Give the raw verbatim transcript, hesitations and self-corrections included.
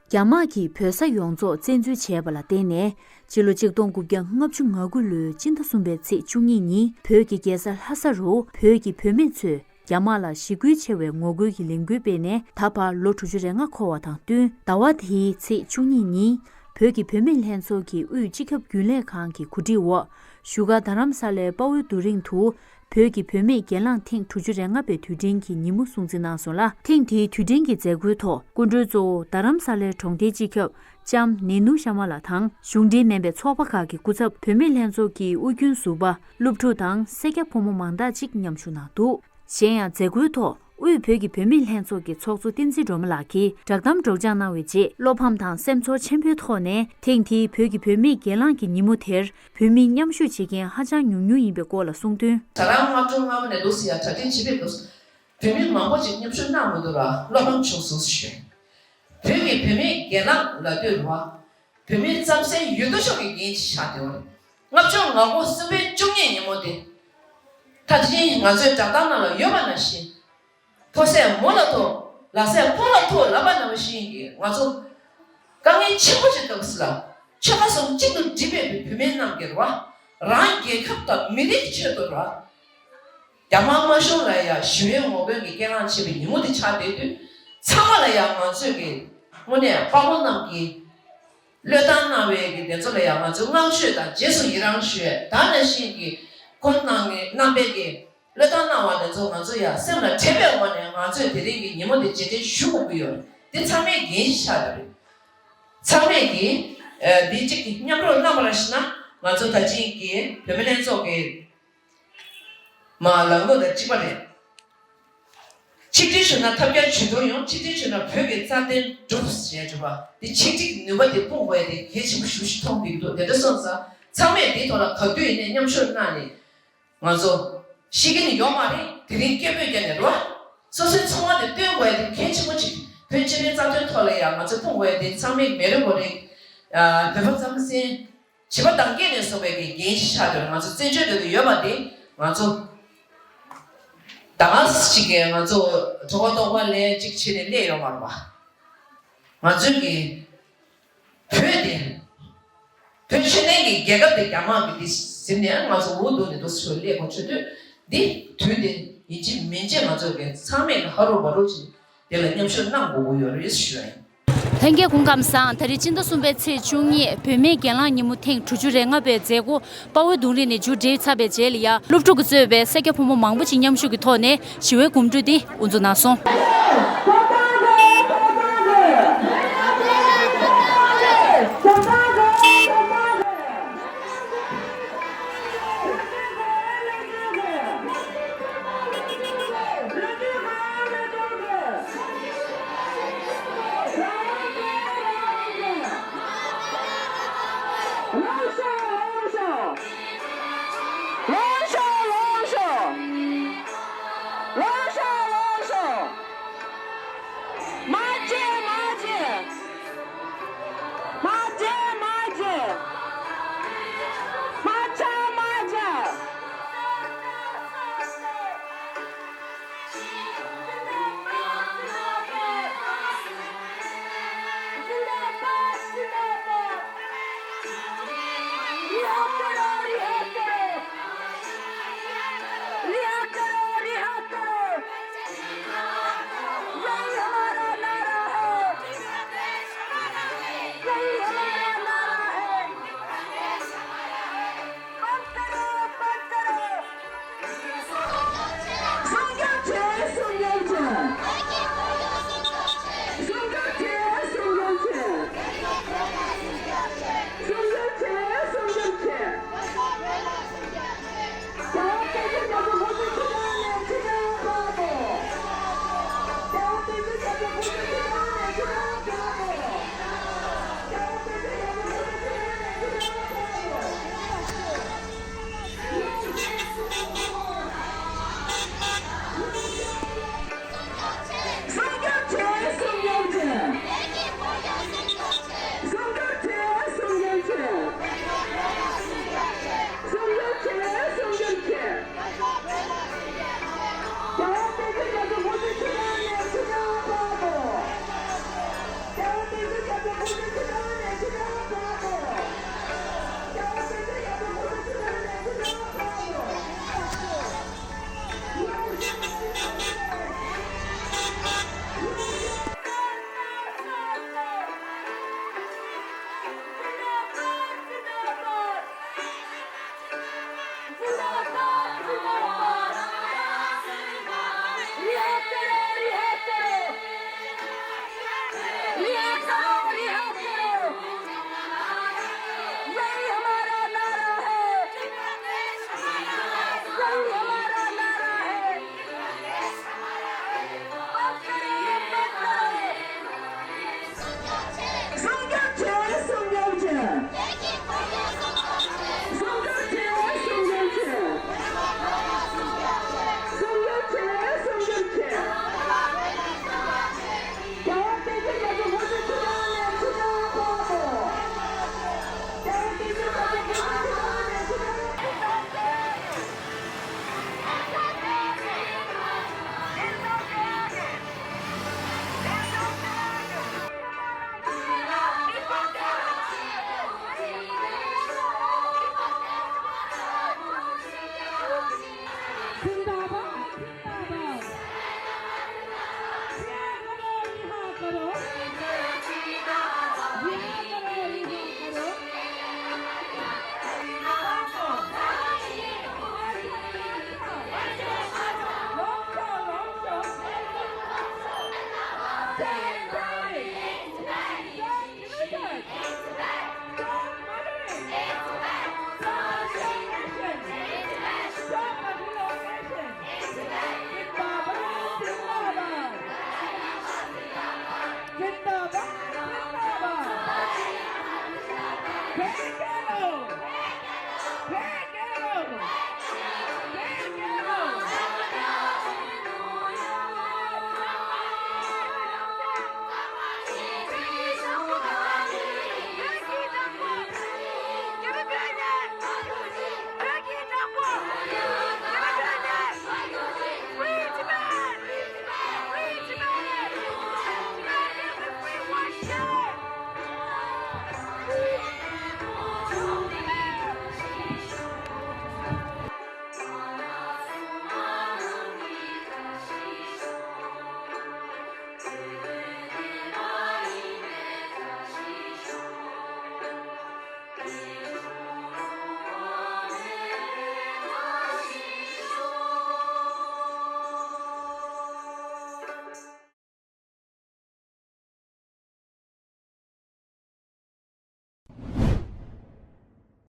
རྒྱ་དམག་གིས་བོད་ས་ཡོངས་རྫོགས་བཙན་འཛུལ་བྱས་པ་ལ་བརྟེན་ནས། སྤྱི་ལོ་ཆིག་སྟོང་དགུ་བརྒྱ་ལྔ་བཅུ་ང་དགུ་ལོའི་སྤྱི་ཟླ་གསུམ་པའི་ཚེས་བཅུ་གཉིས་ཉིན་བོད་ཀྱི་རྒྱལ་ས་ལྷ་ས་རུ་བོད་ཀྱི་བུད་མེད་ཚོས་རྒྱ་དམག་ལ་ཞི་རྒོལ་ཆེ་བའི་ངོ་རྒོལ་གྱི་ལས་འགུལ་སྤེལ་ནས་ད་བར་ལོ་དྲུག་ཅུ་རེ་ལྔ་འཁོར་བ་དང་བསྟུན། ཟླ་བ་དེའི་ཚེས་བཅུ་གཉིས་ཉིན་བོད་ཀྱི་བུད་མེད་ལྷན་ཚོགས་ཀྱི་དབུས་སྤྱི་ཁྱབ་རྒྱུན་ལས་ཁང་གི་གོ་སྒྲིག་འོག་བཞུགས་སྒར་རྡ་རམ་ས་ལའི་དཔའ་བོའི་རྡོ་རིང་དུ། བོད་ཀྱི་བུད་མེད་གྱེན་ལངས་ཐེངས་དྲུག་ཅུ་རེ་ལྔ་པའི་དུས་དྲན་གྱི་ཉིན་མོ་སྲུང་བརྩི་གནང་སོང་ལ། ཐེངས་དེའི་དུས་དྲན་གྱི་མཛད་སྒོའི་ཐོག་སྐུ་མགྲོན་གཙོ་བོ་རྡ་རམ་ས་ལའི་གྲོང་སྡེའི་སྤྱི་ཁྱབ་ལྕམ་ནེ་ནུ་ཤར་མ་ལགས་དང་གཞུང་འབྲེལ་མིན་པའི་ཚོགས་པ་ཁག་གི་སྐུ་ཚབ། བུད་མེད་ལྷན་ཚོགས་ཀྱི་དབུས་རྒྱུན་ཟུར་པ། སློབ་ཕྲུག་དང་སེར་སྐྱ་ཕོ་མོ་མང་དག་ཅིག་མཉམ་ཞུགས་གནང་འདུག་གཞན་ཡང་མཛད་སྒོའི་ཐོག་དབུས་བོད་ཀྱི་བུད་མེད་ལྷན་ཚོགས་ཀྱི་ཚོགས་གཙོ་བསྟན་འཛིན་སྒྲོལ་མ་ལགས་ཀྱིས་བསྒྲགས་གཏམ་སྒྲོག་སྦྱང་གནང་བའི་རྗེས། བློ་ཕམ་དང་སེམས་ཚོར་ཆེན་པོའི་ཐོག་ནས། ཐེངས་འདིའི་བོད་ཀྱི་བུད་མེད་གྱེན་ལངས་ཀྱི་ཉིན་མོ་དེར། བོད་མི་མཉམ་ཞུགས་བྱེད་མཁན་ཧ་ཅང་ཉུང་ཉུང་ཡིན་པའི་སྐོར་ལ་གསུངས་དོན། ད་རང་སྔ་དྲོ་སྔ་མོ་ནས་འདུག་སེ་ཡ་གྲ་སྒྲིག་བྱེད་པའི་འདུག་བུད་མེད་མང་པོ་ཅིག་མཉམ་ཞུགས་གནང་མི་འདུག་ར། བློ་ཕམ་བྱུང་སོང་ཞུ། བོད་ཀྱི་བུད་མེད་གྱེན་ལངས་ལབ་དུས་ར། བོད་མི་རྩམ་ཟན་ཡོད་དོ་ཅོག་གི་འགན་ཅིག་བཞག་བསྡད་པ་རེད། ལྔ་བཅུ་ང་དགུ་གསུམ་པའི་བཅུ་གཉིས་ཉིན་མོ་དེ། ད་དེ་རིང་ང་ཚོའི་བསྒྲགས་གཏམ་ནང་ལ་ཡོད་པ་ནང་བཞིན། ཕོ་ཟས་མོ་ལ་ཐོགས། ལག་ཟས་ཕོ་ལ་ཐོགས་ལབ་པ་ནང་བཞིན་གྱི་ང་ཚོ་དཀའ་ངལ་ཆེན་པོ་ཞིག་འདུག་ཟེར་ལ། ཆོལ་ཁ་གསུམ་གཅིག་ཏུ་སྒྲིལ་བའི་བུད་མེད་རྣམས་ཀྱི་ར། རང་རྒྱལ་ཁབ་དང་མི་རིགས་ཆེད་དུ་ར། རྒྱ་དམར་དམར་གཞུང་ལ་ཡང་ཞི་བའི་ངོ་རྒོལ་གྱི་སྐད་ངག་བྱེད་པའི་ཉིན་མོ་དེ་ཆགས་བསྡད་དུས། ཚང་མ་ལ་ཡང་ང་ཚོས་ཀྱི་དངོས་གནས་དཔའ་བོ་རྣམས་ཀྱིས་བློས་བཏང་གནང་བའི་གི་དེ་ཚོ་ལ་ཡང་ང་ཚོས་བསྔགས་བརྗོད་དང་རྗེས་སུ་ཡི་རང་ཞུ་ཡས། ད་ནང་བཞིན་གྱི་ཁོང་རྣམ་པས་ཀྱི་བློས་བཏང་གནང་བ་དེ་ཚོ་ང་ཚོ་ཡང་སེམས་ལ་དྲན་པའི་ངོས་ནས་ང་ཚོས་དེ་རིང་གི་ཉིན་མོ་འདི་རྗེས་དྲན་ཞུ་དགོས་ཀྱི་ཡོད་རེད། འདི་ཚང་མའི་འགན་ཞིག་ཆགས་ཀྱི་རེད། ཚང་མས་ཀྱིས་འདི་གཅིག་གི་མཉམ་རོགས་གནང་བ་ར་ཞིག་ན། ང་ཚོ་ད་ཅིག་གི་བོད་མི་ལྷན་ཚོགས་ཀྱི་མ་ལམ་ལུགས་དང་གཅིག་པ་རེད། ཆིག་སྒྲིལ་བྱུང་ན་ཐབས་བརྒྱ་ཇུས་སྟོང་ཡོང་། ཆིག་སྒྲིལ་བྱུང་ན་བོད་ཀྱི་རྩ་དོན་འགྲུབ་ཞེས་བརྗོད་པ་འདི། ཆིག་སྒྲིལ་ནུས་པ་དེ་སྤུངས་དགོས་ཡ་དེ་གལ་ཆེན་པོ་ཞེ་པོ་ཞིག་མཐོང་གི་འདུག་དེ་འདྲ་སོང་ཙང་ཚང་མས་དེའི་ཐོག་ལ་ག་དུས་ཡིན་ནའི་མཉམ་ཞུགས་གནང་ནས། ང་ཚོ་ཤེས་ཀྱི་ནི་ཡོད་མ་རེད། དེ་རིང་སྐད་འབོད་བརྒྱབ་ནས་རོ། སོ་སོའི་ཚོར་བ་དེ་སྟོན་དགོས་ཡ་དེ་གལ་ཆེན་པོ་ཅིག་བོད་སྤྱི་པའི་རྩ་དོན་ཐོག་ལ་ཡང་ང་ཚོས་སྤུངས་དགོས་ཡ་དེ་ཚང་མས་མི་རེ་ངོ་རེ། བོད་པ་རྩམ་ཟན། བྱིས་པ་དང་སྐྱེས་ནས་བཟུང་བའི་གི་འགན་ཞིག་ཆགས་ཡོད་རེད། ང་ཚོ་བཙན་བྱོལ་དུ་ཡོད་པ་དེ་ང་ཚོ་ད་ག་ཞིག་གི་ང་ཚོ་གྲོད་ཁོག་ལྟོགས་པ་ལས་གཅིག་བྱས་ནས་སླེབས་ཡོད་མ་རེད་པ། ང་ཚོའི་གི་བོད་དེ་བོད་ཆོས་ལྡན་གྱི་རྒྱལ་ཁབ་དེ་རྒྱ་དམག་གིས་དེ་ཟིན་ནས་ང་ཚོ་འུ་སྡུག་ནས་འདུག་སེ་སླེབས་དགོས་བྱུང་དུས། འདི་དུས་དེ་ཡིན་གཅིག་མིན་གཅིག་ང་ཚོ་གི་ཚང་མས་ཧ་རུ་བ་རུ་བྱས་དེ་ལ་མཉམ་ཞུགས་གནང་དགོས་ཀྱི་ཡོད་རེད་ཞུ་ཡ་ཡིན། ལྷན་རྒྱས་སྐུ་ཁམས་བཟང་། ད་རེས་སྤྱི་ཟླ་གསུམ་པའི་ཚེས་བཅུ་གཉིས་བུད་མེད་གྱེན་ལངས་ཉིན་མོ་ཐེངས་དྲུག་ཅུ་རེ་ལྔ་པའི་མཛད་སྒོ་དཔའ་བོའི་རྡུང་རིང་ནས་མཇུག་བསྒྲིལ་ཚར་བའི་རྗེས་ལ་ཡ། སློབ་ཕྲུག་གིས་གཙོས་པའི་སེར་སྐྱ་ཕོ་མོ་མང་པོ་ཅིག་མཉམ་ཞུགས་ཀྱི་ཐོག་ནས་ཞི་བའི་གོམ་བགྲོད་འདི་དབུ་འཛུགས་གནང་སོང་།